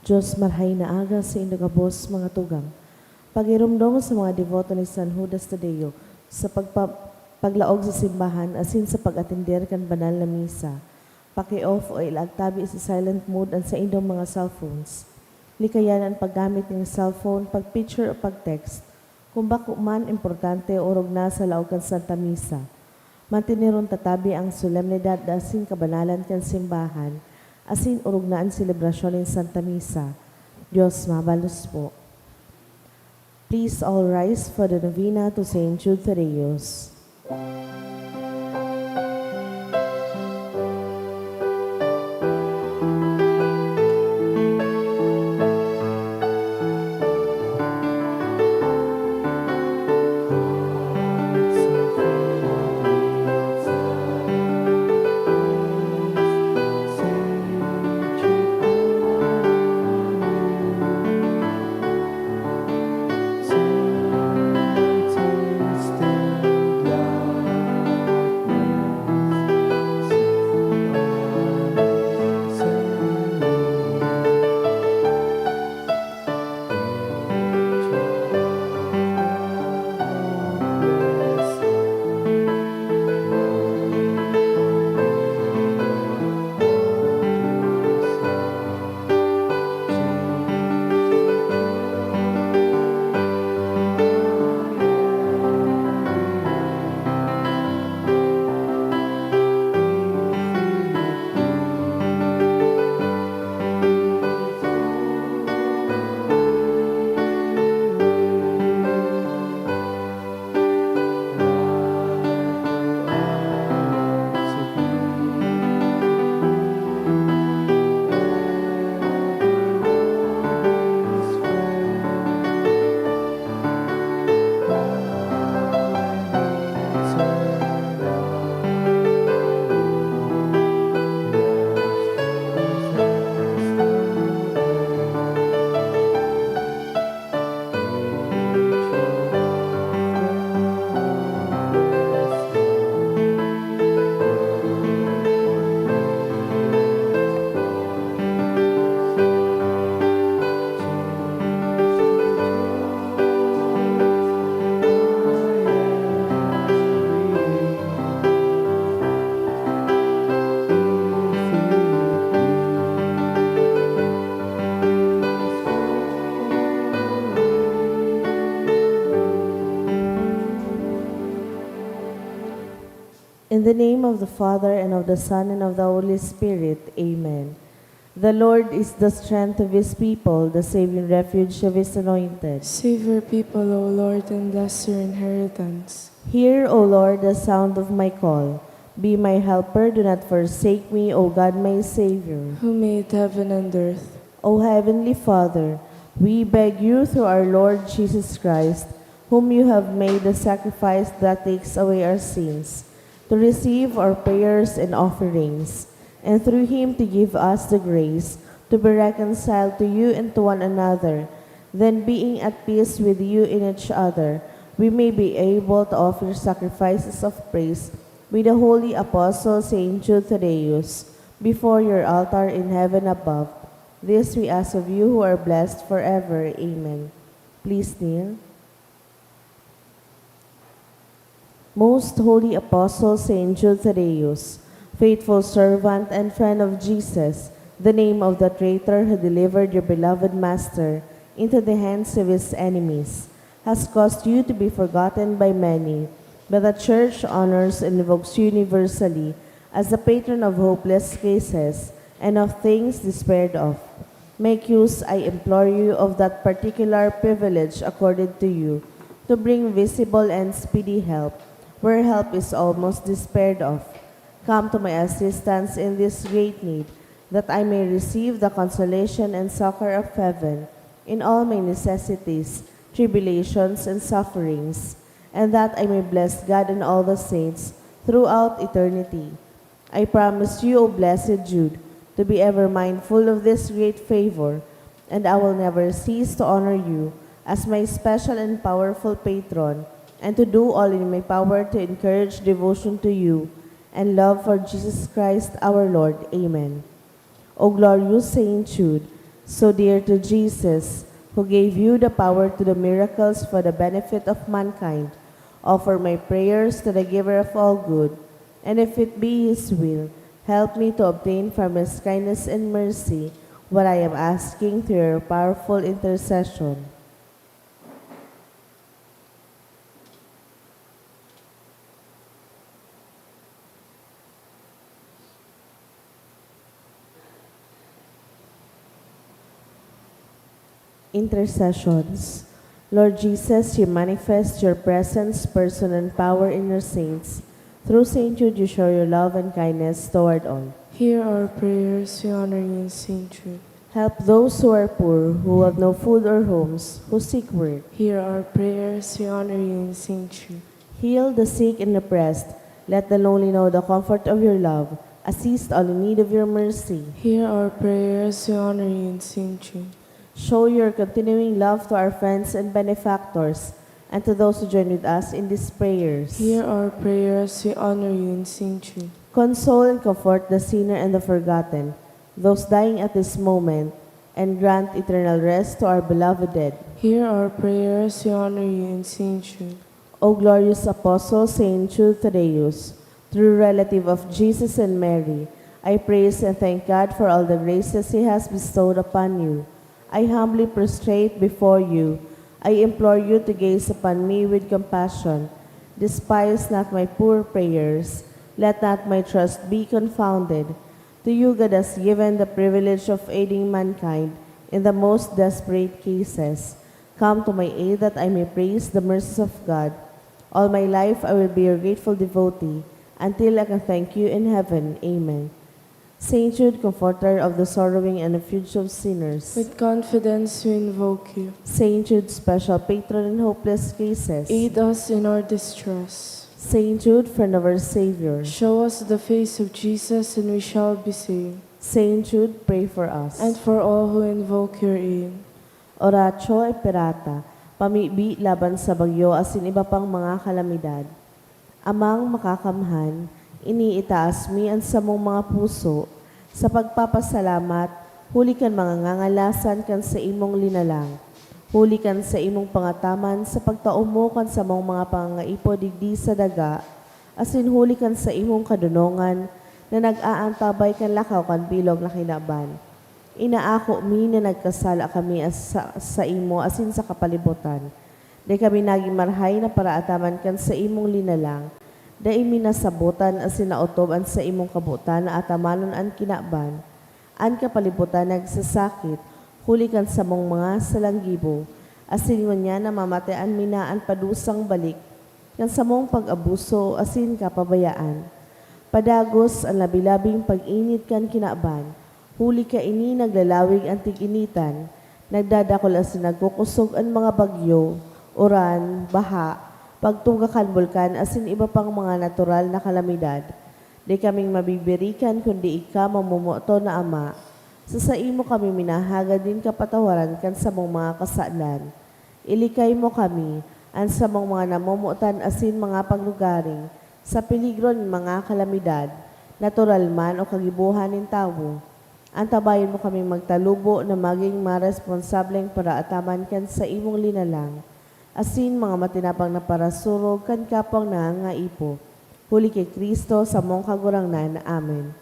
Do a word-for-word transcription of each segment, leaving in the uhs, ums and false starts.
Dios, marahay na aga sa indo gabos mga tugang. Pagiromdom sa mga deboto ni San Judas Tadeo sa pagpa-, paglaog sa simbahan asin sa pag-atender kan banal na misa. Paki-off o ilaag tabi sa silent mode an saindong mga cellphones. Likayan an paggamit nin cellphone, pag-picture o pag-text, kung bako man importante o orog na sa laog kan Santa Misa. Manteneron ta tabi ang solemnidad asin kabanalan kan simbahan, asin orog na an selebrasyon nin Santa Misa. Dios mabalos po. Please all rise for the novena to Saint Jude Thaddeus. In the name of the Father, and of the Son, and of the Holy Spirit. Amen. The Lord is the strength of his people, the saving refuge of his anointed. Save your people, O Lord, and bless your inheritance. Hear, O Lord, the sound of my call. Be my helper, do not forsake me, O God, my Savior. Who made heaven and earth. O Heavenly Father, we beg you through our Lord Jesus Christ, whom you have made the sacrifice that takes away our sins, to receive our prayers and offerings, and through him to give us the grace to be reconciled to you and to one another. Then, being at peace with you and each other, we may be able to offer sacrifices of praise with the holy apostle Saint Jude Thaddeus before your altar in heaven above. This we ask of you who are blessed forever. Amen. Please kneel. Most Holy Apostle Saint Jude Thaddeus, faithful servant and friend of Jesus, the name of the traitor who delivered your beloved Master into the hands of his enemies, has caused you to be forgotten by many, but the Church honors and invokes you universally as the patron of hopeless cases and of things despaired of. Make use, I implore you, of that particular privilege accorded to you to bring visible and speedy help where help is almost despaired of. Come to my assistance in this great need, that I may receive the consolation and succor of heaven in all my necessities, tribulations, and sufferings, and that I may bless God and all the saints throughout eternity. I promise you, O blessed Jude, to be ever mindful of this great favor, and I will never cease to honor you as my special and powerful patron, and to do all in my power to encourage devotion to you and love for Jesus Christ our Lord. Amen. O glorious Saint Jude, So dear to Jesus, who gave you the power to do miracles for the benefit of mankind, offer my prayers to the Giver of all good, and if it be His will, help me to obtain from His kindness and mercy what I am asking through your powerful intercession. Intercessions. Lord Jesus, you manifest your presence, person, and power in your saints. Through Saint Jude, you show your love and kindness toward all. Hear our prayers, we honor you in Saint Jude. Help those who are poor, who have no food or homes, who seek work. Hear our prayers, we honor you in Saint Jude. Heal the sick and oppressed. Let the lonely know the comfort of your love. Assist all in need of your mercy. Hear our prayers, we honor you in Saint Jude. Show your continuing love to our friends and benefactors, and to those who join with us in these prayers. Hear our prayers, we honor you in Saint Jude. Console and comfort the sinner and the forgotten, those dying at this moment, and grant eternal rest to our beloved dead. Hear our prayers, we honor you in Saint Jude. O glorious Apostle Saint Jude Thaddeus, true relative of Jesus and Mary, I praise and thank God for all the graces He has bestowed upon you. I humbly prostrate before you. I implore you to gaze upon me with compassion. Despise not my poor prayers. Let not my trust be confounded. To you God has given the privilege of aiding mankind in the most desperate cases. Come to my aid that I may praise the mercies of God. All my life I will be your grateful devotee, until I can thank you in heaven. Amen. Saint Jude, comforter of the sorrowing and refuge of sinners. With confidence we invoke you. Saint Jude, special patron in hopeless cases. Aid us in our distress. Saint Jude, friend of our Savior. Show us the face of Jesus and we shall be saved. Saint Jude, pray for us. And for all who invoke your aid. Oratio Imperata, pamibi laban sa bagyo asin iba pang mga kalamidad. Amang Makakamhan, iniitaas mi an samong mga puso sa pagpapasalamat huli kan mga ngangalasan kan saimong linalang, huli kan saimong pangataman sa pagtao mo kan samong mga pangangaipo digdi sa daga, asin huli kan saimong kadonongan na nag-aantabay kan lakaw kan bilog na kinaban. Inaako mi na nagkasala kami as-, sa, saimo asin sa kapalibutan. Dai kami nagin marahay na paraataman kan saimong linalang. Dai mi nasabotan asin naotob an saimong kabotan na atamanon an kinaban. An kapalibutan nagsasakit, huli kan samong mga salanggibo, asin ngunyan namamatean mi na an padusang balik kan samong pag-abuso asin kapabayaan. Padagos an labi-labing pag-init kan kinaban, huli kaini naglalawig an tig-initan, nagdadakul asin nagkukosog an mga bagyo, uran, baha, pagtuga kan bulkan asin iba pang mga natural na kalamidad. Dai kaming mabibirikan kundi ika, mamomoton na Ama. Sa saimo kami minahagad nin kapatawaran kan samong mga kasalan. Ilikay mo kami, an samong mga namomotan asin mga paglugaring, sa peligro nin mga kalamidad, natural man o kagibohan nin tawo. Antabayan mo kaming magtalubo na magin maresponsableng paraataman kan saimong linalang, asin mga matinapang na parasurog kan kapwang nangangaipo. Huli ki Cristo, samong Kagurangnan. Amen.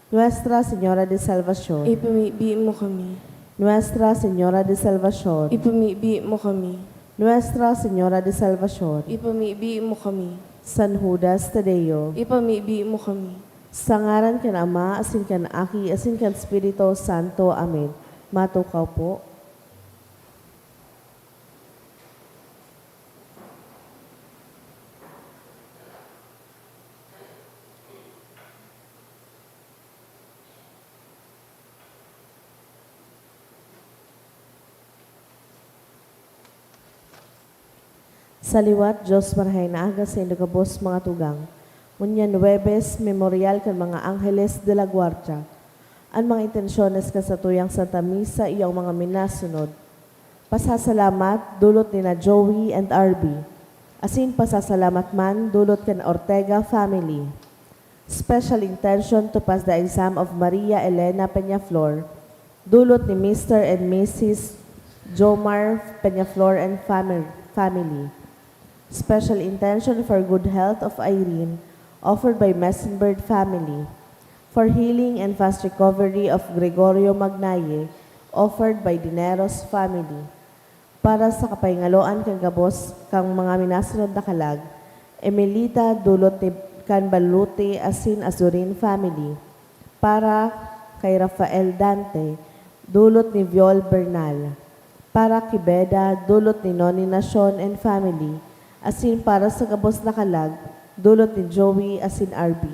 Nuestra Señora de Salvacion. Ipamibi mo kami. Nuestra Señora de Salvacion. Ipamibi mo kami. Nuestra Señora de Salvacion. Ipamibi mo kami. San Judas Tadeo. Ipamibi mo kami. Sa ngaran kan Ama, asin kan Aki, asin kan Espiritu Santo. Amen. Matukaw po. Sa liwat, Dios, marahay na aga saindo gabos, mga tugang. Ngunyan Huwebes, Memorial kan mga Angeles de la Guardia. An mga intensyones kan satuyang Santa Misa iyo ang mga minasunod. Pasasalamat, dulot nina Joey and R B. Asin pasasalamat man, dulot kan Ortega family. Special intention to pass the exam of Maria Elena Peñaflor, Dulot ni Mister and Missus Jomar Peñaflor and famil-, family. Special intention for good health of Irene, offered by Messenbird family. For healing and fast recovery of Gregorio Magnaye, offered by Dineros family. Para sa kapahingaloan kan gabos kan mga minasunod na kalag, Emelita dulot ni kan Baluti asin Azurin family. Para kay Rafael Dante, dulot ni Viol Bernal. Para ki Beda, dulot ni Noni Nacion and family, asin para sa gabos na kalag, dulot ni Joey asin R B.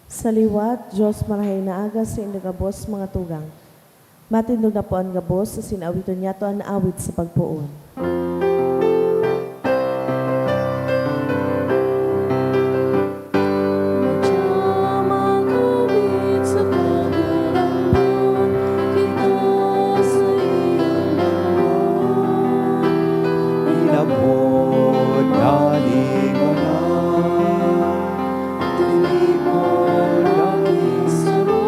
Sa liwat, Dios marahay na aga saindo gabos, mga tugang. Matindog na po an gabos, asin awiton niyato an awit sa pagpoon. Inabot na lingwanan, tinipon na isaro,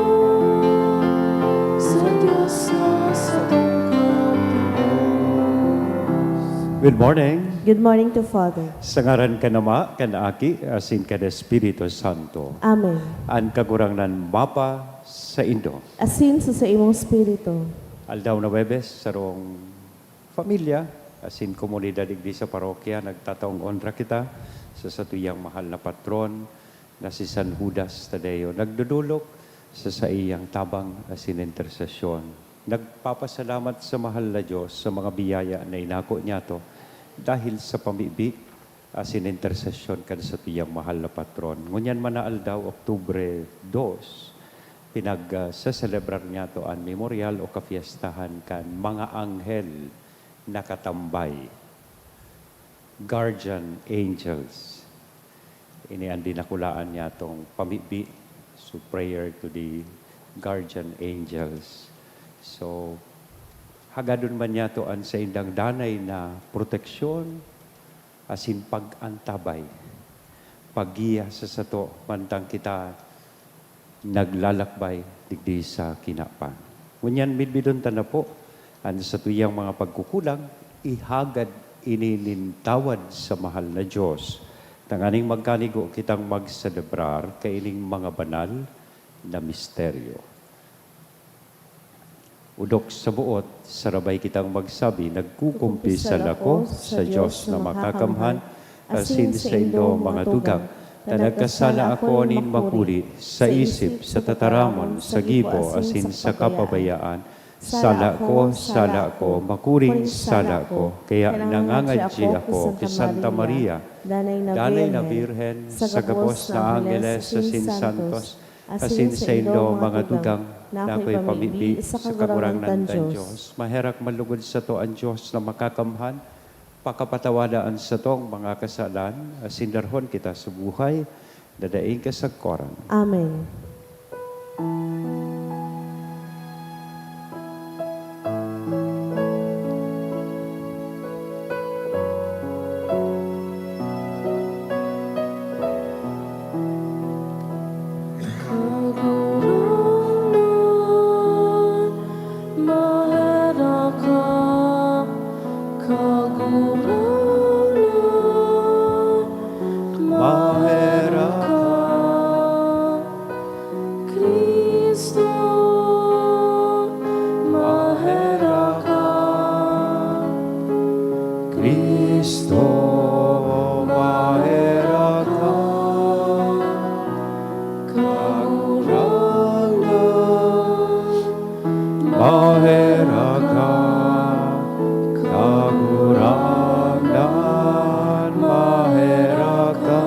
sa Dios na satong Katoos. Good morning. Good morning to Father. Sa ngaran kan Ama, kan Aki, asin kan Espiritu Santo. Amen. An Kagurangnan mapa saindo. Asin sa saimong espiritu. Aldaw na Huwebes, sarong pamilya, asin komunidad digdi sa parokya, nagtataong onra kita sa satuyang mahal na patron na si San Judas Tadeo. Nagdodolok sa saiyang tabang asin intersesyon. Nagpapasalamat sa mahal na Dios sa mga biyaya na inako niyato dahil sa pamibi asin intersesyon kan satuyang mahal na patron. Ngunyan man na aldaw, Oktubre dos, pinag, ah, seselebrar niyato an memoryal o kafiestahan kan mga anghel na katambay, guardian angels. Ini an dinakulaan niyatong pamibi. So, prayer to the guardian angels. So, hagadon man niyato an saindang danay na proteksyon, asin pag-antabay, paggiya sa sato, mantang kita naglalakbay digdi sa kinaban. Ngunyan, midbidon ta na po an satuyang mga pagkukulang, ihagad ini nin tawad sa mahal na Dios, tanganing magkanigo kitang magselebrar kaining mga banal na misteryo. Odok sa boot, sarabay kitang magsabi, "Nagkukumpisal ako sa Dios na Makakamhan, asin saindo, mga tugang, ta nagkasala ako nin makuri, sa isip, sa tataramon, sa gibo, asin sa kapabayaan. Sala ko, sala ko, makuring sala ko. Kaya nangangadji ako ki Santa Maria, danay na Birhen, sa gabos na angheles asin santos, asin saindo, mga tugang, na ako'y pamibi sa Kagurangnan kan Dios. Maherak manlugod sato an Dios na Makakamhan, pakapatawada an satong mga kasalan, asin darhon kita sa buhay na daing kasagkoran." Amen. Kagurangnan, maherak ka. Kagurangnan, maherak ka. Cristo, maherak ka. Cristo, maherak ka. Kagurangnan, maherak ka. Kagurangnan, maherak ka.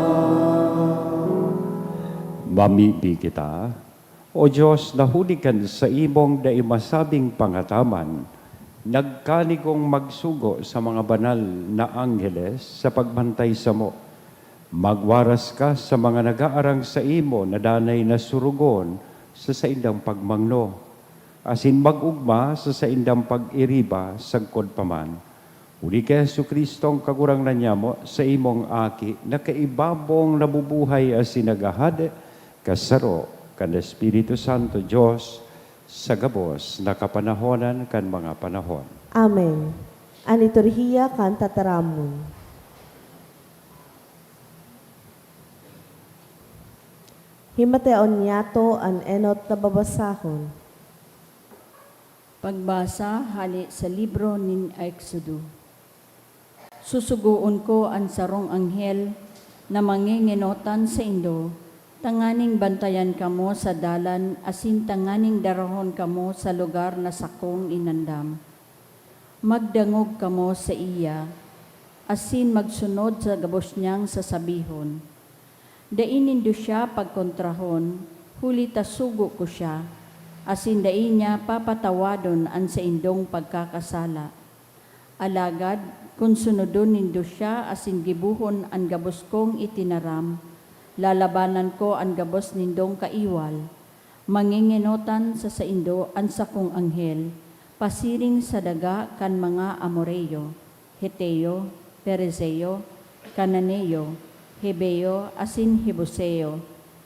Mamibi kita. O Dios, na huli kan saimong dai masabing pangataman, nagkanigong magsugo sa mga banal na angheles sa pagbantay samo. Magwaras ka sa mga nag-aarang saimo na danay na surugon sa saindang pagmangno, asin mag-ogma sa saindang pag-iriba sagkod pa man. Huli ki Jesu-Cristo, an Kagurangnan nyamo, saimong Aki, na kaibabong nabubuhay asin naghahade, kasaro kan Espiritu Santo, Dios, sa gabos na kapanahonan kan mga panahon. Amen. An liturhiya kan tataramon. Himatayaon niyato an enot na babasahon. Pagbasa hale sa libro nin Exodo. Susugoon ko an sarong anghel na mangengenotan saindo, tanganing bantayan kamo sa dalan asin tanganing darahon kamo sa lugar na sakong inandam. Magdangog kamo saiya, asin magsunod sa gabos niyang sasabihon. Dai nindo siya pagkontrahon, huli ta sugo ko siya, asin dai niya papatawadon an saindong pagkakasala. Alagad kun sunodon nindo siya asin gibohon an gabos kong itinaram, lalabanan ko an gabos nindong kaiwal. Mangingenotan sa saindo an sakong anghel, pasiring sa daga kan mga Amoreo, Heteo, Perizeo, Cananeo, Heveo, asin Jebuseo,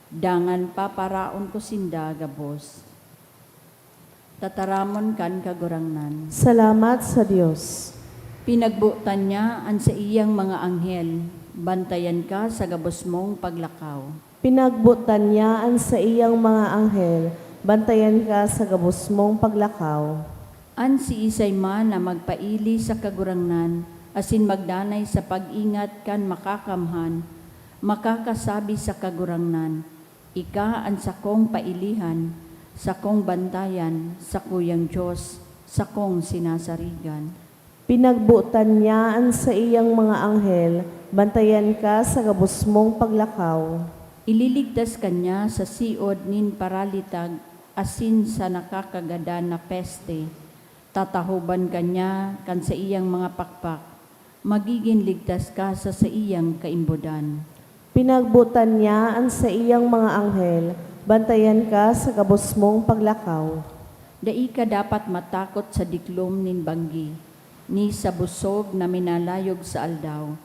dangan paparaon ko sinda gabos. Tataramon kan Kagurangnan. Salamat sa Dios. Pinagbotan niya an saiyang mga anghel, "Bantayan ka sa gabos mong paglakaw." Pinagbotan niya an saiyang mga anghel, "Bantayan ka sa gabos mong paglakaw." An siisay man na magpaili sa Kagurangnan asin magdanay sa pag-ingat kan Makakamhan, makakasabi sa Kagurangnan, "Ika an sakong pailihan, sakong bantayan, sakuyang Dios, sakong sinasarigan." Pinagbotan niya an saiyang mga anghel, "Bantayan ka sa gabos mong paglakaw." Ililigtas ka niya sa siod nin paralitag asin sa nakakagadan na peste. Tatahoban ka niya kan saiyang mga pakpak. Magigin ligtas ka sa saiyang kaimbodan. Pinagbotan niya an saiyang mga anghel, "Bantayan ka sa gabos mong paglakaw." Dai ka dapat matakot sa diklom nin banggi, ni sa busog na minalayog sa aldaw,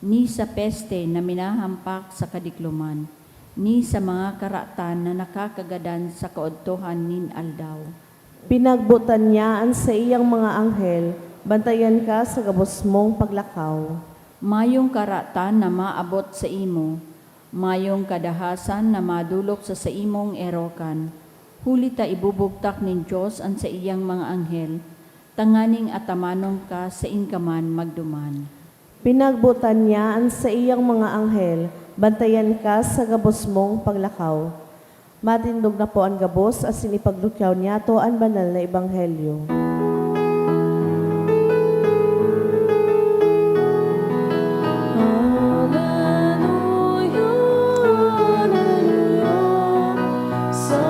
ni sa peste na minahampak sa kadikloman, ni sa mga karatan na nakakagadan sa kaodtohan nin aldaw. Pinagbotan niya an saiyang mga anghel, "Bantayan ka sa gabos mong paglakaw." Mayong karatan na maabot saimo, mayong kadahasan na madolok sa saimong erokan, huli ta ibubugtak nin Dios an saiyang mga anghel, tanganing atamanon ka saen ka man magduman. Pinagbotan niya an saiyang mga anghel, "Bantayan ka sa gabos mong paglakaw." Matindog na po an gabos asin ipaglukyaw niyato an banal na ebanghelyo. Aleluya, aleluya, sa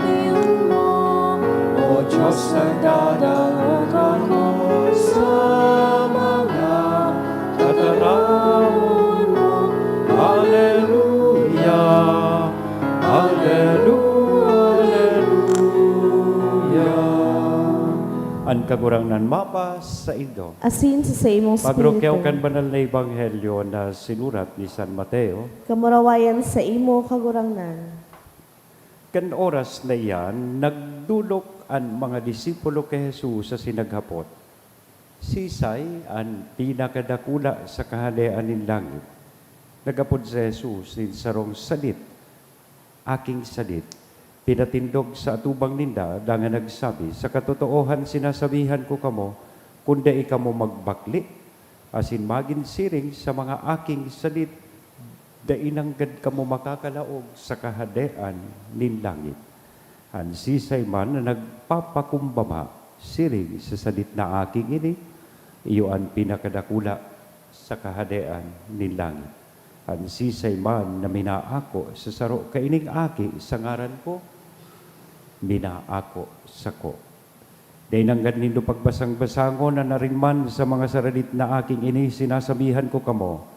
biyon mo, O Diyos, nagdadangog ako sa mga tataramon mo. Aleluya, aleluya, aleluya. An Kagurangnan mapasaindo. Asin sa saimong Pagrukyaw spiritu. Kan banal na ebanghelyo na sinurat ni San Mateo. Kamurawayan saimo, Kagurangnan. Kan oras na iyan, nagdolok an mga disipulo ki Jesus asin naghapot, "Sisay an pinakadakula sa Kahadean nin langit?" Naghapot si Jesus nin sarong sadit, aking sadit, pinatindog sa atubang ninda, dangan nagsabi, "Sa katotoohan sinasabihan ko kamo, kun dai kamo magbakle asin magin siring sa mga aking sadit, dai nanggad kamo makakalaog sa Kahadean nin langit. An sisay man na nagpapakumbaba siring sa sadit na aki ini, iyo an pinakadakula sa Kahadean nin langit. An sisay man na minaako sa saro kaining aki sa ngaran ko, minaako sako." Dai nanggad nindo pagbasang-basangon an arin man sa mga saradit na aking ini, sinasabihan ko kamo,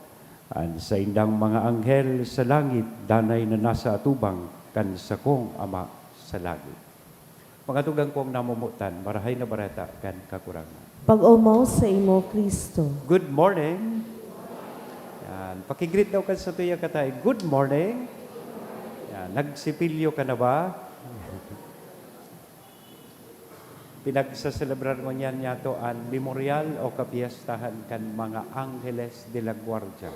an saindang mga anghel sa langit danay na nasa atubang kan sakong Ama sa langit. Mga tugang kong namomotan, Marahay na Bareta kan Kagurangnan. Pag-omaw saimo, Cristo. Good morning. Yan. Pakigreet daw kan satuyang kataed, "Good morning." Yan. Nagsipilyo ka na ba? Pinagsaselebrar ngunyan niyato an memorial o kapiyestahan kan mga Angeles de la Guardia,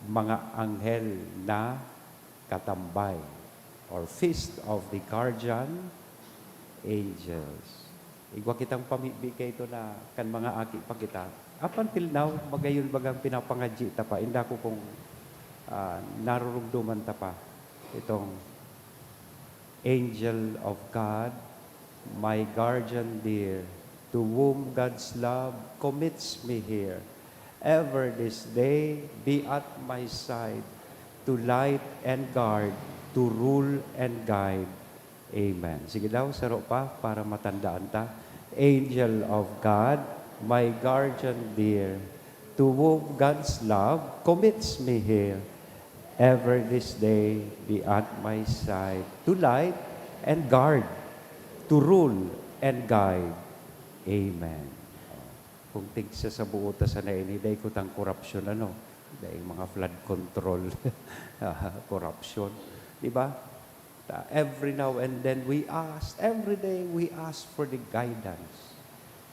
mga anghel na katambay, or Feast of the Guardian Angels. Igwa kitang pamibi kaito na kan mga aki pa kita. Up until now, magayon bagang pinapangadyi ta pa, inda ko kung, ah, narurugduman ta pa itong Angel of God, my guardian dear, to whom God's love commits me here, ever this day be at my side, to light and guard to rule and guide. Amen. Sige daw, saro pa para matandaan ta. Angel of God, my guardian dear, to whom God's love commits me here. Ever this day be at my side, to light and guard, to rule and guide. Amen. Kung tigsa sa buo ta sana ini, dai kutang korupsyon, ano? Dai mga flood control, ah, korupsyon. Di ba? Ta-, every now and then we ask, every day we ask for the guidance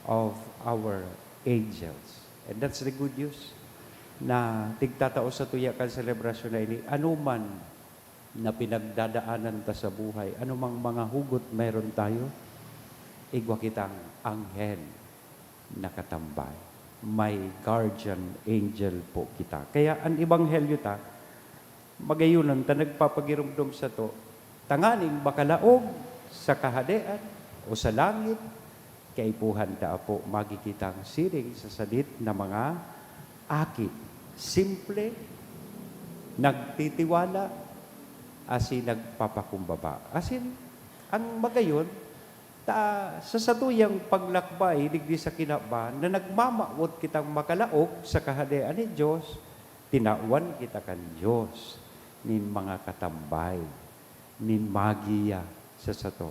of our angels. And that's the good news, na tigtatao sa tuya kan selebrasyon na ini, anuman na pinagdadaanan ta sa buhay, anumang mga hugot meron tayo, igwa kitang anghel na katambay. May guardian angel po kita. Kaya an ebanghelyo ta, magayonon ta nagpapagiromdom sato, tanganing makalaog sa Kahadean o sa langit, kaipuhan ta apo magikitang siring sa sadit na mga aki. Simple, nagtitiwala, asin nagpapakumbaba. Asin, ang magayon, ta, sa satuyang paglakbay digdi sa kinaban na nagmamawot kitang makalaog sa Kahadean nin Dios, tinawan kita kan Dios nin mga katambay, nin magiya sa sato.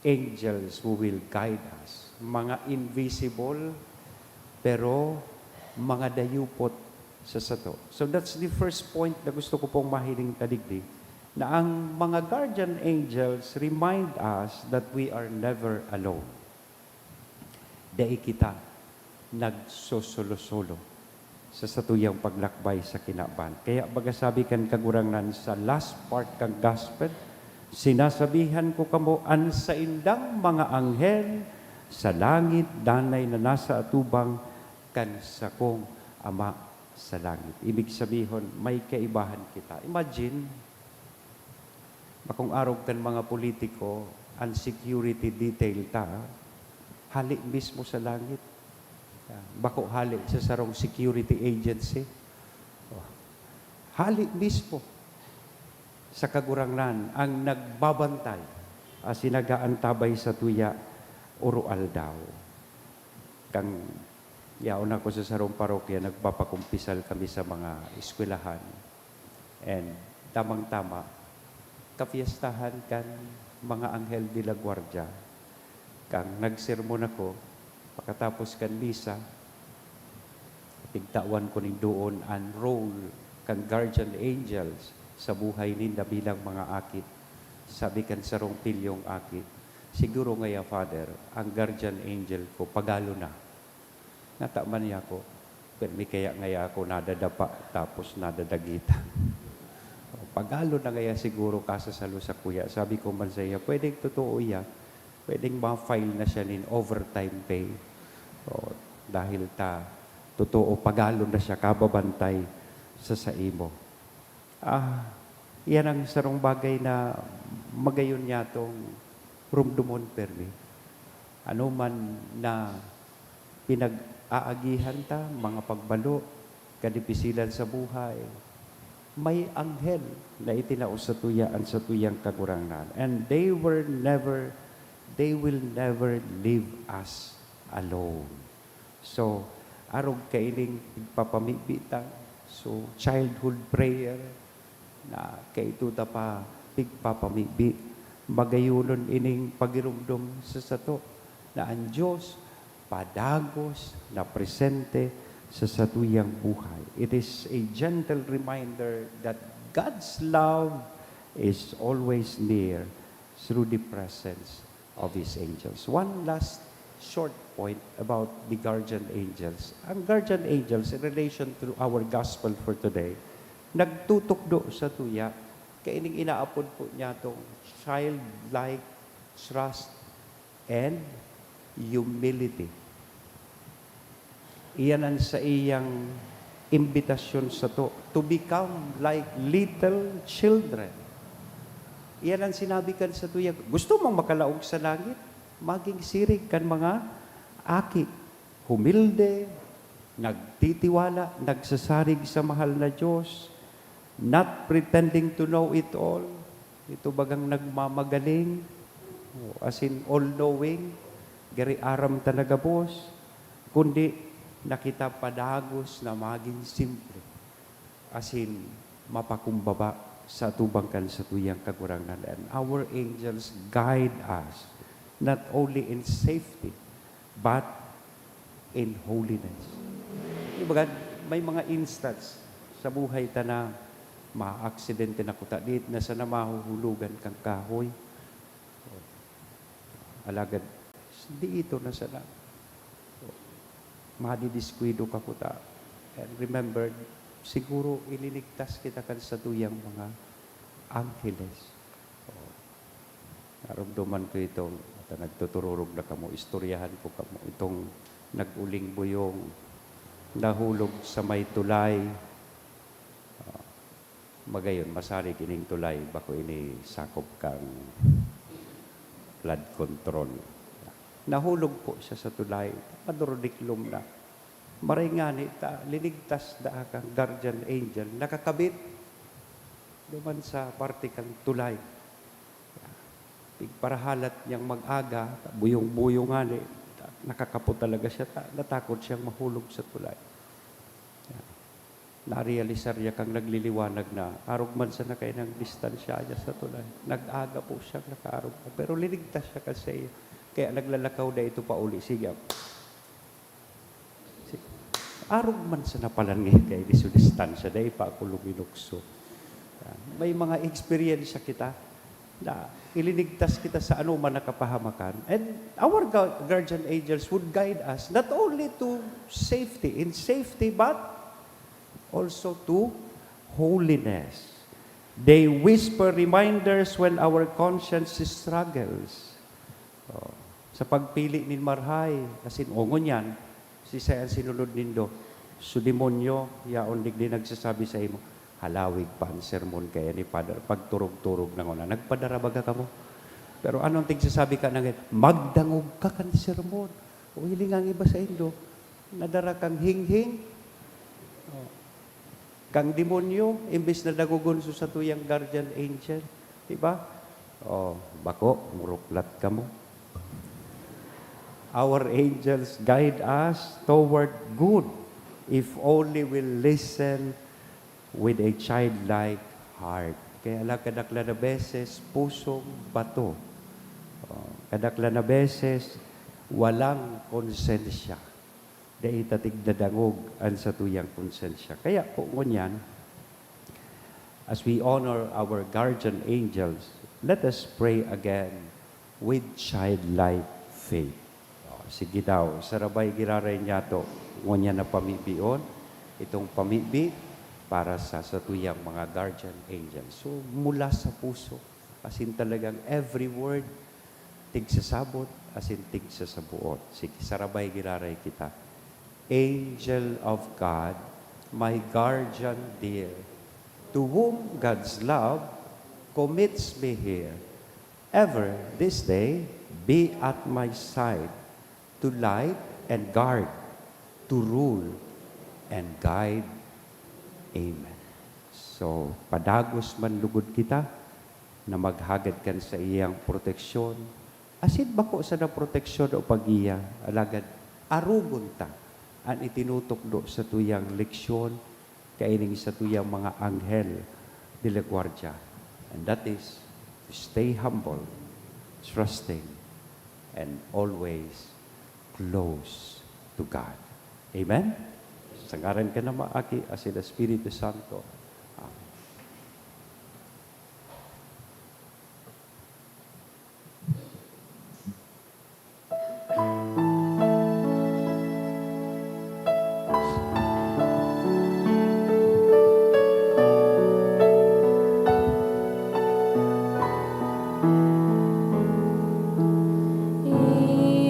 Angels who will guide us. Mga invisible, pero mga dayupot sa sato. So that's the first point na gusto ko pong mahiling ta digdi, na ang mga guardian angels remind us that we are never alone. Dai kita nagsosolo-solo sa satuyang paglakbay sa kinaban. Kaya baga sabi kan Kagurangnan sa last part kan gospel, "Sinasabihan ko kamo, an saindang mga anghel sa langit danay na nasa atubang kan sakong Ama sa langit." Ibig sabihon, may kaibahan kita. Imagine, bakong arog kan mga politiko, an security detail ta, hale mismo sa langit. Bako hale sa sarong security agency. Oh. Hale mismo sa Kagurangnan ang nagbabantay asin nag-aantabay satuya oro-aldaw. Kan yaon ako sa sarong parokya, nagpapakumpisal kami sa mga eskwelahan. And tamang-tama, kapiestahan kan mga Anghel de la Guardia. Kan nagsermon ako, pakatapos kan misa, pigtawan ko nin doon an role kan guardian angels sa buhay ninda bilang mga aki. Sabi kan sarong pilyong aki, "Siguro ngaya, Father, ang guardian angel ko, pagalo na." Nata man niya ako, permi kaya ngaya ako nadadapa tapos nadadagitan. O, pagalo na ngaya siguro kasasalo sakuya. Sabi ko man sa iya, "Pwedeng totoo iya. Pwedeng ma-file na siya nin overtime pay." O, dahil ta, totoo, pagalo na siya, kababantay sa saimo. Ah, iyan ang sarong bagay na magayon niyatong rumdomon permi. Ano man na pinag-aagihan ta, mga pagbalo, kadipisilan sa buhay, may anghel na itinao satuya an satuyang Kagurangnan. And they were never, they will never leave us alone. So, arog kaining pigpapamibi ta. So, childhood prayer, na kaito ta pa pigpapamibi. Magayonon ining pagiromdom sa sato na an Dios padagos na presente sa satuyang buhay. It is a gentle reminder that God's love is always near through the presence of His angels. One last short point about the guardian angels. Ang guardian angels, in relation to our gospel for today, nagtutukdo satuya kaining inaapod po niyatong childlike trust and humility. Iyan an saiyang imbitasyon sato, to become like little children. Iyan an sinabi kan satuya, gusto mong makalaog sa langit? Maging siring kan mga aki, humilde, nagtitiwala, nagsasarig sa mahal na Dios, not pretending to know it all, Ito bagang nagmamagaling, o, as in, all-knowing, gari aram ta na gabos, kundi na kita padagos na magin simple, as in, mapakumbaba sa atubang kan satuyang Kagurangnan. And our angels guide us, not only in safety, but in holiness. Di ba, may mga instance sa buhay ta na maaksidente na kuta, di na sana mahuhulugan kan kahoy. Alagad, di ito na sana. Madidiskuido ka kuta. And remember, siguro ilinigtas kita kan satuyang mga angheles. Narumduman ko itong, ata nagtutururog na kamo, istoryahan ko kamo. Itong nag-uling buyong nahulog sa may tulay. Ah, magayon, masarig ining tulay, bako ini sakop kan flood control. Nahulog po siya sa tulay, madurdiklom na. Maray ngani ta, linigtas daa kan guardian angel, nakakabit duman sa parte kan tulay. Pigparahalat niyang mag-aga, buyong-buyong ngani, nakakapot talaga siya, ta-, natakot siyang mahulog sa tulay. Narealisar niya kang nagliliwanag na, arog man sana kainang distansya niya sa tulay. Nag-aga po siyang nakaarog na, pero linigtas siya kasi, kaya naglalakaw na ito pauli. Sige, si-, arog man sana pala ngayon kay di su distansya, dai pa ako luminukso. Yan. May mga eksperyensya kita na ilinigtas kita sa anoman na kapahamakan. And our gu-, guardian angels would guide us not only to safety, in safety, but also to holiness. They whisper reminders when our conscience struggles. Oh, sa pagpili nin marahay, asin o ngunyan, siisay an sinunod nindo? Su demonyo, yaon digdi nagsasabi saimo, "Halawig pa an sermon kaya ni Padre, pagturog-turog na ngona." Nagpadara baga kamo? Pero ano an tigsasabi ka na ngayon? "Magdangog ka kan sermon." O hiling ang iba saindo, nadara kang hinghing, oh, kang demonyo, imbes na dangogon su satuyang guardian angel. Di ba? Oh, bako, muruklat kamo. Our angels guide us toward good if only we listen with a childlike heart. Kaya lang, kadaklan na beses, pusong bato. Oh, kadaklan na beses, walang konsensya. Dai ta tigdadangog an satuyang konsensya. Kaya po ngunyan, as we honor our guardian angels, let us pray again with childlike faith. Oh, sige daw, sarabay giraray niyato, ngunyan na pamibion, itong pamibi para sa satuyang mga guardian angels. So, mula sa puso, as in talagang every word, tigsasabot, asin tigsasaboot. Sige, sarabay giraray kita. Angel of God, my guardian dear, to whom God's love commits me here, ever this day be at my side, to light and guard, to rule and guide. Amen. So, padagos man lugod kita na maghagad kan saiyang proteksyon, asin bako sana proteksyon o paggiya, alagad arogon ta an itinutukdo satuyang leksyon kaining satuyang mga anghel de la guardia, and that is to stay humble, trusting, and always close to God. Amen? Sa ngaran kan Ama, Aki, asin Espiritu Santo. Amen.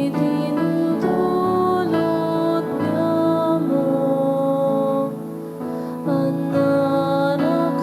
Idinudulot niamo an anak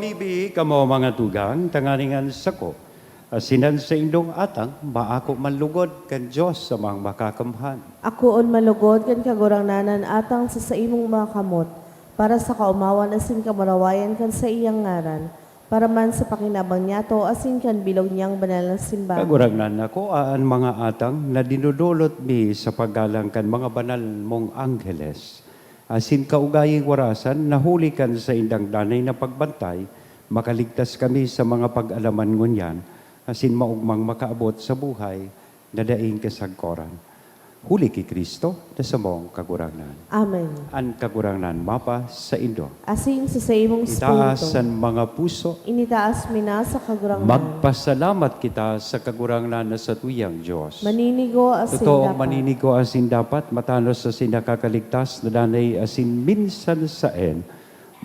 Ibi kamo, mga tugang, tanganing an sako asin an saindong atang maako man lugod kan Dios Amang Makakamhan. Akoon man lugod kan Kagurangnan an atang sa saimong mga kamot, para sa kaomawan asin kamurawayan kan saiyang ngaran, para man sa pakinabang niyato asin kan bilog niyang banal na simbahan. Kagurangnan, akoa an mga atang na dinodolot mi sa paggalang kan mga banal mong angheles, asin kaugaying warasan na huli kan saindang danay na pagbantay, makaligtas kami sa mga pag-alaman ngunyan, asin maogmang makaabot sa buhay na daing kasagkoran. Huli ki Cristo na samong Kagurangnan. Amen. An Kagurangnan mapasaindo. Asin sa saimong Itaas espiritu. An mga puso. Initaas mi na sa Kagurangnan. Magpasalamat kita sa Kagurangnan na satuyang Dios. Maninigo asin Totoong dapat. Maninigo asin dapat, matanos asin nakakaligtas na danay asin minsan saen.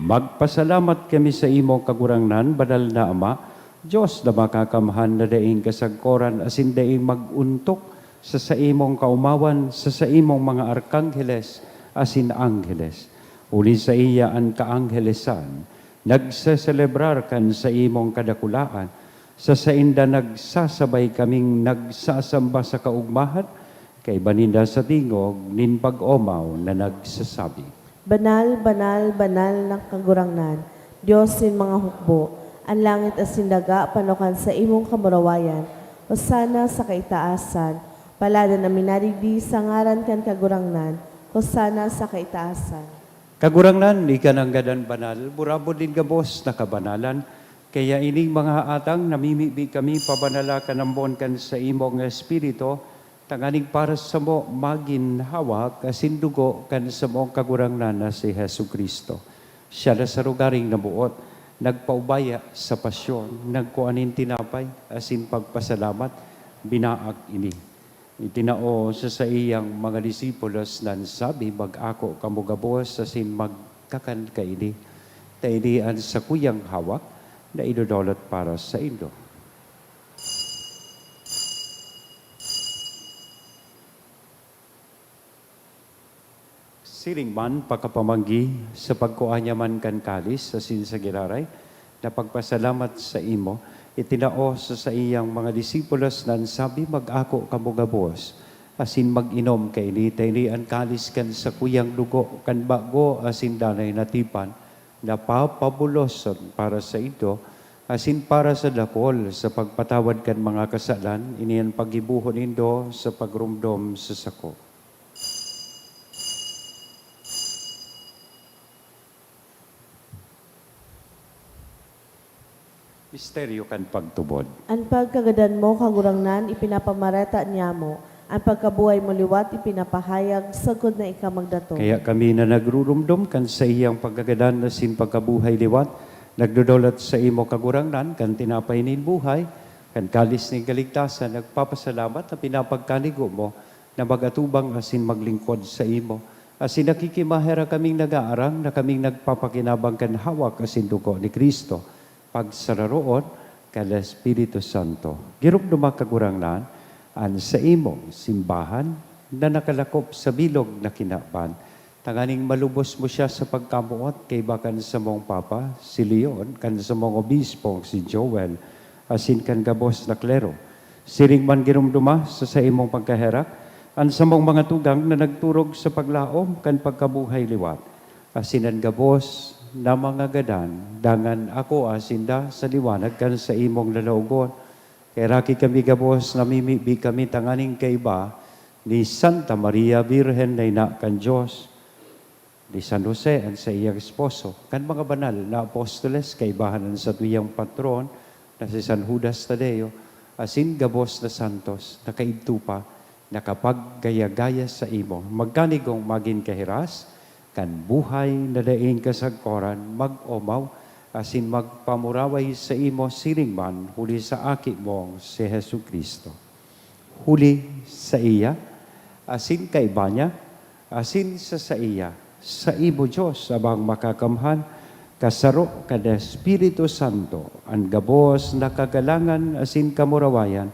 Magpasalamat kami sa imo, Kagurangnan, Banal na Ama, Dios na Makakamhan na daing kasagkoran asin daing mag-ontok sa saimong kaomawan, sa saimong mga arkangheles asin angheles. Huli saiya an kaanghelesan, nagseselebrar kan saimong kadakulaan, sa sainda nagsasabay kaming nagsasamba sa kaogmahan, kaiba ninda sa tingog nin pag-omaw na nagsasabi, Banal, banal, banal na Kagurangnan, Dios nin mga hukbo. An langit asin daga pano kan saimong kamurawayan. Hosana sa kaitaasan. Paladan an minadigdi sa ngaran kan Kagurangnan. Hosana sa kaitaasan. Kagurangnan, ika nanggad an banal, burabod nin gabos na kabanalan. Kaya ining mga atang namimibi kami pabanala kan ambon kan saimong Espiritu, tanganing para samo magin hawak asin dugo kan samong Kagurangnan na si Jesu-Cristo. Siya na sa rogaring naboot, nagpaubaya sa pasyon, nagkua nin tinapay asin pagpasalamat, binaak ini. Itinao sa saiyang mga disipulos na an sabi, "Mag-ako kamo gabos asin magkakan kaini, ta ini an sakuyang hawak na idodolot para saindo." Siring man pakapamanggi, sa pagkua niya man kan kalis asin sa giraray, na pagpasalamat saimo, itinao sa saiyang mga disipulos na an sabi, "Mag-ako kamo gabos, asin mag-inom kaini, ta ini an kalis kan sakuyang dugo kan bago asin danay na tipan, na papabuloson para saindo asin para sa dakul sa pagpatawad kan mga kasalan. Ini an paggibohon nindo sa pagromdom sa sako." Misteryo kan pagtubod. An pagkagadan mo, Kagurangnan, ipinapamareta niamo. An pagkabuhay mo liwat ipinapahayag, sagkod na ika magdatong. Kaya kami na nagruromdom kan saiyang pagkagadan asin pagkabuhay liwat, nagdodolot saimo, Kagurangnan, kan tinapay nin buhay, kan kalis nin kaligtasan, nagpapasalamat na pinapagkanigo mo na mag-atubang asin maglingkod saimo. Asin nakikimaherak kaming nag-aarang na kaming nagpapakinabang kan hawak asin dugo ni Cristo, pagsararoon kan Espiritu Santo. Giromdoma, Kagurangnan, an saimong simbahan na nakalakop sa bilog na kinaban, tanganing malubos mo siya sa pagkamoot kaiba kan samong Papa, si Leon, kan samong Obispong, si Joel, asin kan gabos na klero. Siring man giromdoma sa saimong pagkaherak an samong mga tugang na nagturog sa paglaom kan pagkabuhay liwat, asin an gabos na mga gadan, dangan akoa sinda sa liwanag kan saimong lalaogon. Kaheraki kami gabos, namimibi kami tanganing kaiba ni Santa Maria Birhen na ina kan Dios, ni San Jose an saiyang esposo, kan mga banal na apostoles, kaibahan an satuyang patron na si San Judas Tadeo, asin gabos na santos na kaidto pa nakapaggaya-gaya saimo, magkanigong magin kahiras kan buhay na daing kasagkoran, mag-omaw asin magpamuraway saimo siring man huli sa Aki mong si Jesu-Cristo. Huli saiya, asin kaiba niya, asin sa saiya, saimo, Dios Amang Makakamhan, kasaro kan Espiritu Santo, an gabos na kagalangan asin kamurawayan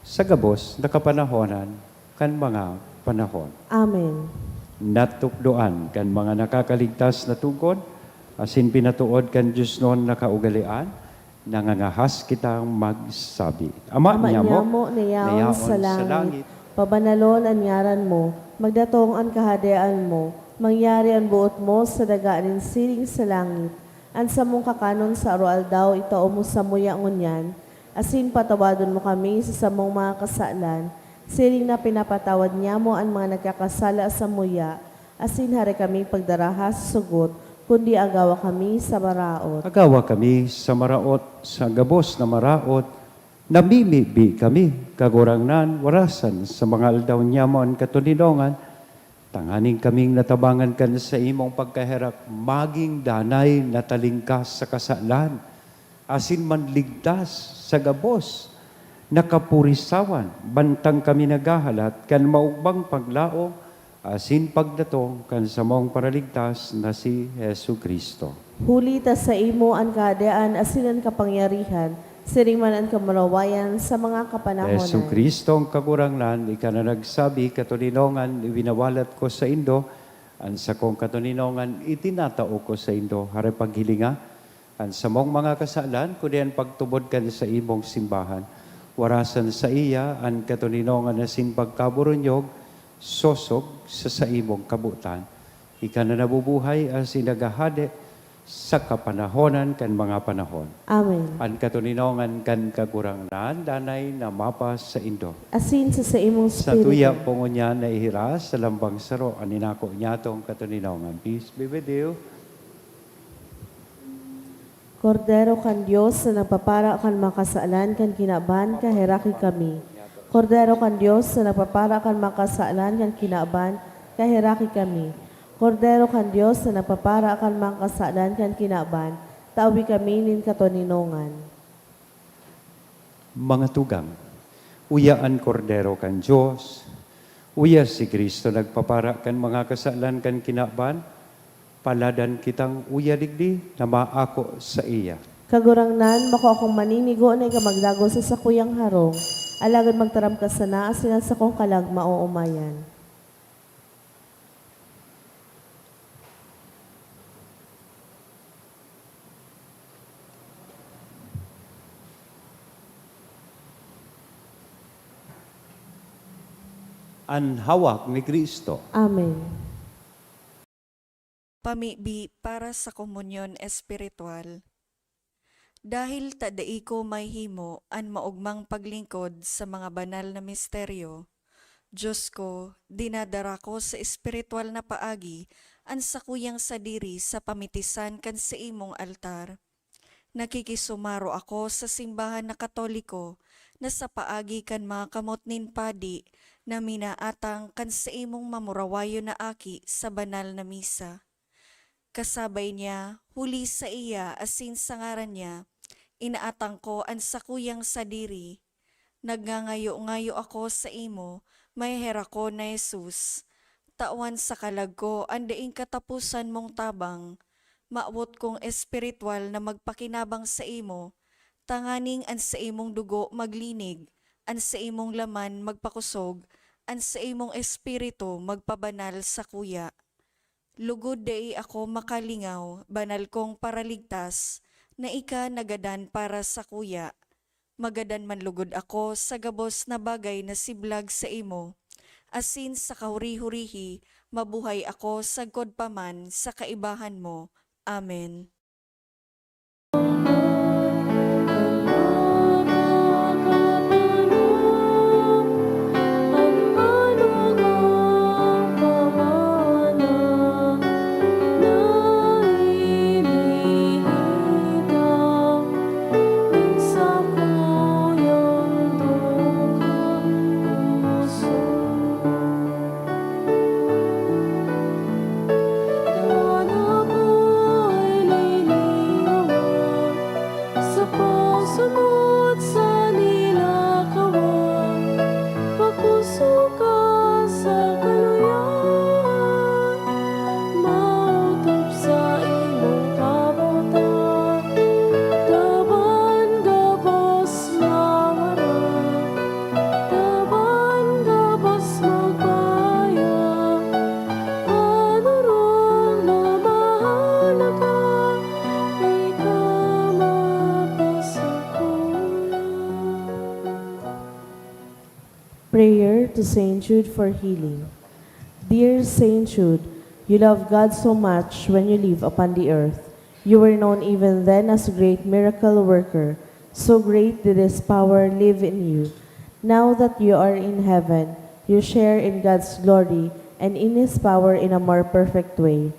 sa gabos na kapanahonan kan mga panahon. Amen. Natukdoan kan mga nakakaligtas na tugon Asin pinatood kan diosnon na kaugalean, nangangahas kitang magsabi, Ama Ama niamo, niamo na yaon na yaon sa sa langit, langit, pabanalon an ngaran mo, magdatong an kahadean mo, mangyari an boot mo sa daga nin siring sa langit. An samong kakanon sa aroaldaw itao mo samuya ngunyan, asin patawadon mo kami sa samong mga kasalan, siring na pinapatawad niamo an mga nagkakasala samuya, asin hare kami pagdaraha sa sugot, kundi agawa kami sa maraot. Agawa kami sa maraot, sa gabos na maraot, namimibi kami, Kagurangnan, warasan sa mga aldaw niamo an katoninongan, tanganing kaming natabangan kan saimong pagkaherak, maging danay na talingkas sa kasalan, asin manligtas sa gabos na kapurisawan, bantang kami naghahalat kan maogmang paglaom asin pagdatong kan samong Paraligtas na si Jesu-Cristo. Huli ta saimo an kahadean asin an kapangyarihan, siring man an kamurawayan sa mga kapanahonan. Jesu-Cristo, ang Kagurangnan, ika na nagsabi, "Katoninongan, iwinawalat ko saindo, an sakong katoninongan itinatao ko saindo." Hare paghilinga an samong mga kasalan, kundi an pagtubod kan saimong simbahan. Warasan saiya an katoninongan asin pagkaburunyog, sosog sa saimong kabotan. Ika na nabubuhay asin naghahade sa kapanahonan kan mga panahon. Amen. An katoninongan kan Kagurangnan danay na mapasaindo. Asin sa saimong Sa tuya espiritu. po ngunyan na ihiras sa lambang saro an inako niyatong katoninongan. Peace be with you. Kordero kan Dios na nagpapara kan mga kasalan kan kinaban, kaheraki kami. Kordero kan Dios na nagpapara kan mga kasalan kan kinaban, kaheraki kami. Kordero kan Dios na nagpapara kan mga kasalan kan kinaban, tawi kami nin katoninongan. Mga tugang, uya an Kordero kan Dios, uya si Cristo nagpapara kan mga kasalan kan kinaban, paladan kitang uya digdi na maako saiya. Kagurangnan, bako akong maninigo na ika magdagos sa sakuyang harong, alagad magtaram ka sana asin an sakong kalag maoomayan. An hawak ni Cristo. Amen. Pamibi para sa komunyon espiritual. Dahil ta dai ko mahimo an maogmang paglingkod sa mga banal na misteryo, Dios ko, dinadara ko sa espiritual na paagi an sakuyang sadiri sa pamitisan kan saimong altar. Nakikisumaro ako sa simbahan na Katoliko na sa paagi kan mga kamot nin padi na minaatang kan saimong mamurawayon na aki sa banal na misa. Kasabay niya, huli saiya asin sa ngaran niya, inaatang ko an sakuyang sadiri. Nagngangayo-ngayo ako saimo, maheherak ko na Jesus. Tawan sa kalag ko an daing kataposan mong tabang. Mawot kong espiritual na magpakinabang saimo, tanganing an saimong dugo maglinig, an saimong laman magpakosog, an saimong espiritu magpabanal sakuya. Lugod dai ako makalingaw, banal kong Paraligtas, na ika nagadan para sakuya. Magadan man lugod ako sa gabos na bagay na siblag saimo, asin sa kahuri-hurihi mabuhay ako sagkod pa man sa kaibahan mo. Amen. Prayer to Saint Jude for healing. Dear Saint Jude, you love God so much when you live upon the earth. You were known even then as a great miracle worker. So great did His power live in you. Now that you are in heaven, you share in God's glory and in His power in a more perfect way.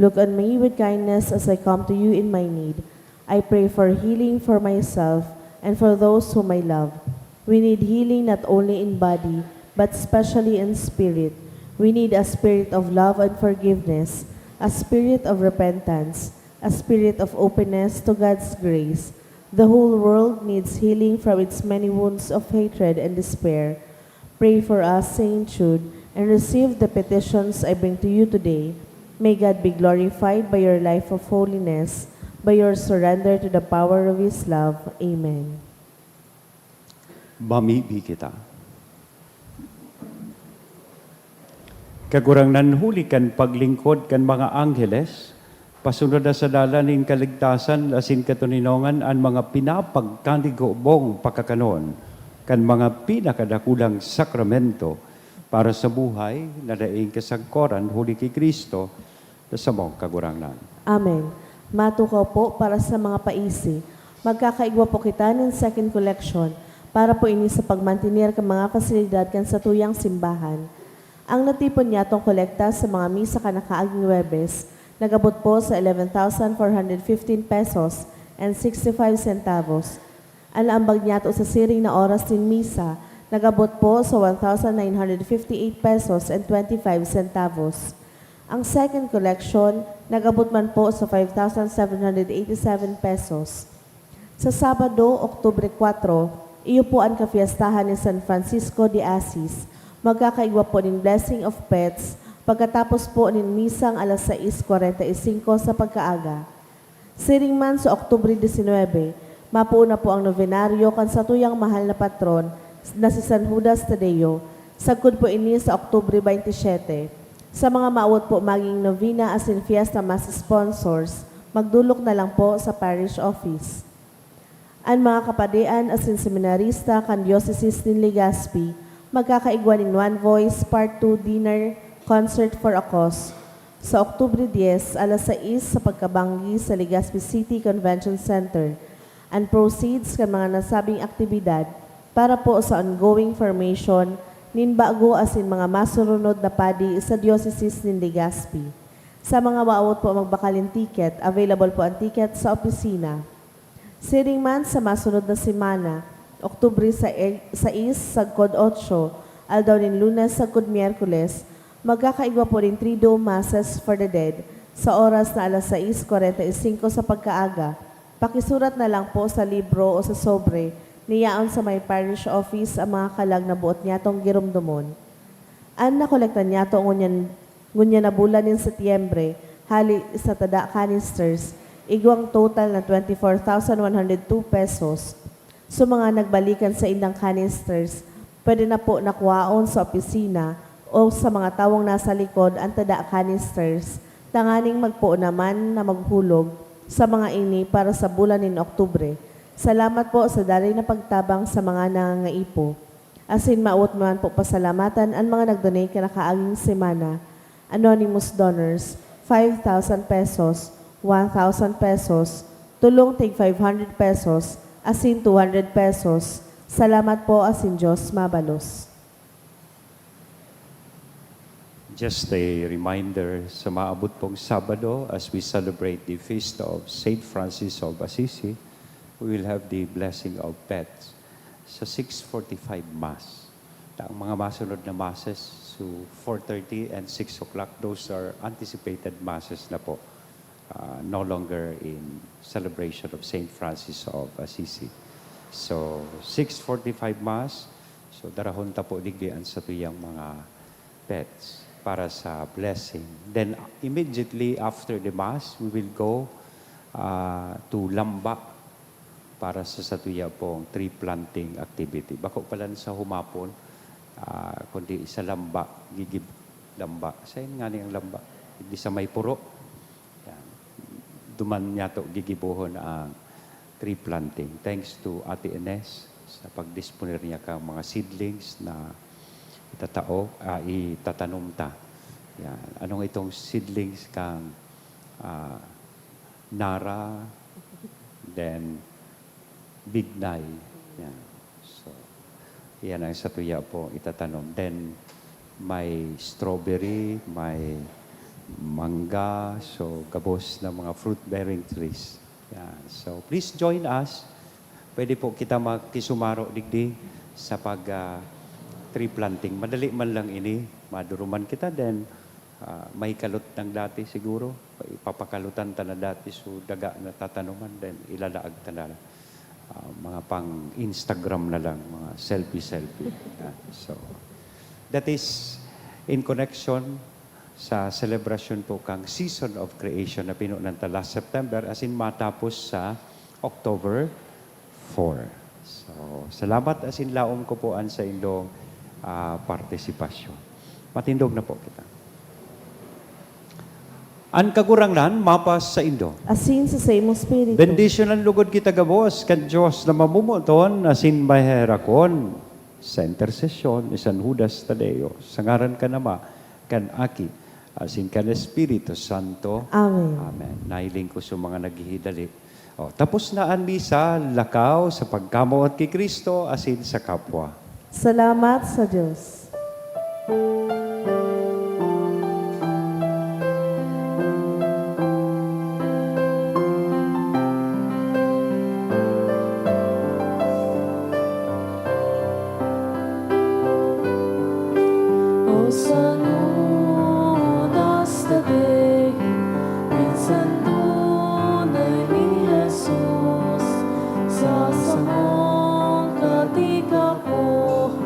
Look on me with kindness as I come to you in my need. I pray for healing for myself and for those whom I love. We need healing not only in body, but especially in spirit. We need a spirit of love and forgiveness, a spirit of repentance, a spirit of openness to God's grace. The whole world needs healing from its many wounds of hatred and despair. Pray for us, Saint Jude, and receive the petitions I bring to you today. May God be glorified by your life of holiness, by your surrender to the power of His love. Amen. Mamibi kita. Kagurangnan, huli kan paglingkod kan mga angheles, pasunod na sa dalan nin kaligtasan asin katoninongan an mga pinapagkanigobong pakakanon kan mga pinakadakulang sakramento para sa buhay na daing kasagkoran huli ki Cristo na samong Kagurangnan. Amen. Matukaw po para sa mga paisi. Magkakaigwa po kita nin second collection para po ini sa pagmantener kan mga pasilidad kan satuyang simbahan. Ang natipon niyatong kolekta sa mga misa kan nakaaging Huwebes nag-abot po sa eleven thousand four hundred fifteen pesos and sixty-five centavos. An naambag niyato sa siring na oras nin misa nag-abot po sa one thousand nine hundred fifty-eight pesos and twenty-five centavos. Ang second collection nag-abot man po sa five thousand seven hundred eighty-seven pesos. Sa Sabado, Oktubre kuwatro, iyo po an kafiestahan ni San Francisco de Assis. Magkakaigwa po nin blessing of pets pagkatapos po nin misang alas sais kwarenta y singko sa pagkaaga. Siring man sa Oktubre disinwebe, mapoon na po ang nobenaryo kan satuyang mahal na patron na si San Judas Tadeo, sagkod po ini sa Oktubre baynte siyete. Sa mga maawot po maging novena asin fiesta mass sponsors, magdolok na lang po sa parish office. An mga kapadean asin seminarista kan Diocese nin Legazpi magkakaigwa nin One Voice Part two Dinner Concert for a Cause sa Oktubre dyes, alas sais sa pagkabanggi sa Legazpi City Convention Center. An proceeds kan mga nasabing aktibidad para po sa ongoing formation nin bago asin mga masurunod na padi sa Diocese nin Legazpi. Sa mga maawot po magbakal nin ticket, available po an ticket sa opisina. Siring man sa masunod na semana, Oktubre sais sagkod otso, aldaw nin Lunes sagkod Miyerkules, magkakaigwa po nin Triduum Masses for the Dead sa oras na alas sais kwarenta y singko sa pagkaaga. Pakisurat na lang po sa libro o sa sobre na yaon sa may parish office ang mga kalag na boot niyatong giromdomon. An nakolekta niyato ngunyan, ngunyan na bulan nin Setyembre, hali sa tada canisters, igwang total na twenty-four thousand one hundred two pesos. Sa mga nagbalikan sa indang canisters, pwede na po na kuhaon sa opisina o sa mga tawong nasa likod an tada canisters, tanganing magpoon naman na maghulog sa mga ini para sa bulan nin Oktubre. Salamat po sa danay na pagtabang sa mga nangangaipo. Asin maawot man po pasalamatan an mga nag-donate kan nakaaging semana. Anonymous donors, five thousand pesos, one thousand pesos, tulong tig five hundred pesos, asin two hundred pesos. Salamat po asin Diyos mabalos. Just a reminder, sa maabot pong Sabado, as we celebrate the feast of Saint Francis of Assisi, we will have the blessing of pets sa six forty-five Mass. Ang mga masunod na Masses, so four thirty and six o'clock, those are anticipated Masses na po. Uh, no longer in celebration of Saint Francis of Assisi. So, six forty-five Mass, so darahon ta po digdi an satuyang mga pets para sa blessing. Then, immediately after the Mass, we will go, ah, to Lamba para sa satuya pong tree planting activity. Bako palan sa humapon, ah, kundi sa Lamba, gigib-, Lamba. Sain ngani ang Lamba? Di sa may puro. Yan. Duman niyato gigibohon ang tree planting. Thanks to Ate Ines sa pagdisponer niya kang mga seedlings na itatao, ah, itatanom ta. Yan. Anong itong seedlings kang, ah, Nara, then Bignay. Yan. So, yan ang satuya po itatanom. Then, may strawberry, may mangga, so gabos na mga fruit-bearing trees. Yan. So, please join us. Pwede po kita makisumaro digdi sa pag, ah, tree planting. Madali man lang ini, maduruman kita, then, ah, may kalot ng dati siguro. Ipapakalutan ta na dati, so daga na tatanuman, then ilalaag ta na, ah, mga pang Instagram na lang, mga selfie-selfie. Ah, so, that is in connection sa celebration po kang Season of Creation na pinunan ta last September, as in matapos sa October four. So, salamat, as in laom ko po an saindong, ah, partisipasyon. Matindog na po kita. An Kagurangnan mapa saindo. Asin sa saimong espiritu. Bendisyonan lugod kita gabos kan Dios na mamomoton asin maheherakon sa intersesyon ni San Judas Tadeo, sa ngaran kan Ama, kan Aki, asin kan Espiritu Santo. Amen. Amen. Nahiling ko sa mga naghihidali. O, tapos na an misa, lakaw sa pagkamoot ki Cristo asin sa kapwa. Salamat sa Dios. O San Judas Tadeo, minsan tunay ni Jesus, sa samong katikapohan,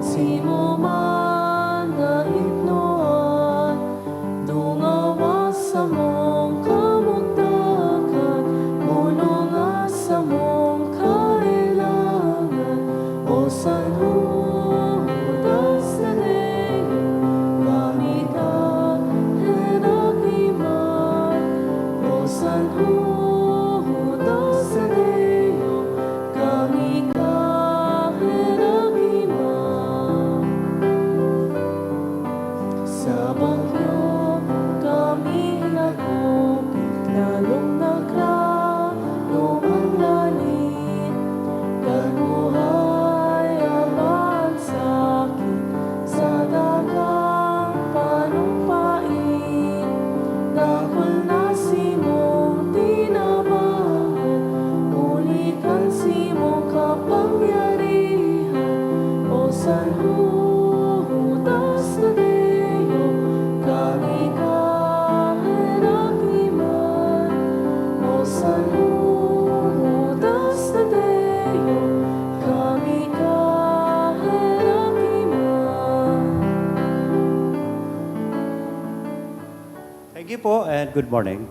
simo man naipnoan. Dungawa samong kamugtakan, bulonga samong kailangan. O San Judas Tadeo, kami ka hinagiman. O San Judas Tadeo, kami ka hinagiman. Sa bagyo kami nagupit, lalong nagrano ang langit. Kan buhay aban sakit, sa dagang panumpain, dakul na simong tinabangan, huli kan simong kapangyarihan. O San Judas Tadeo, kami ka hinagiman. O San Judas Tadeo, kami ka hinagiman. Thank you po and good morning.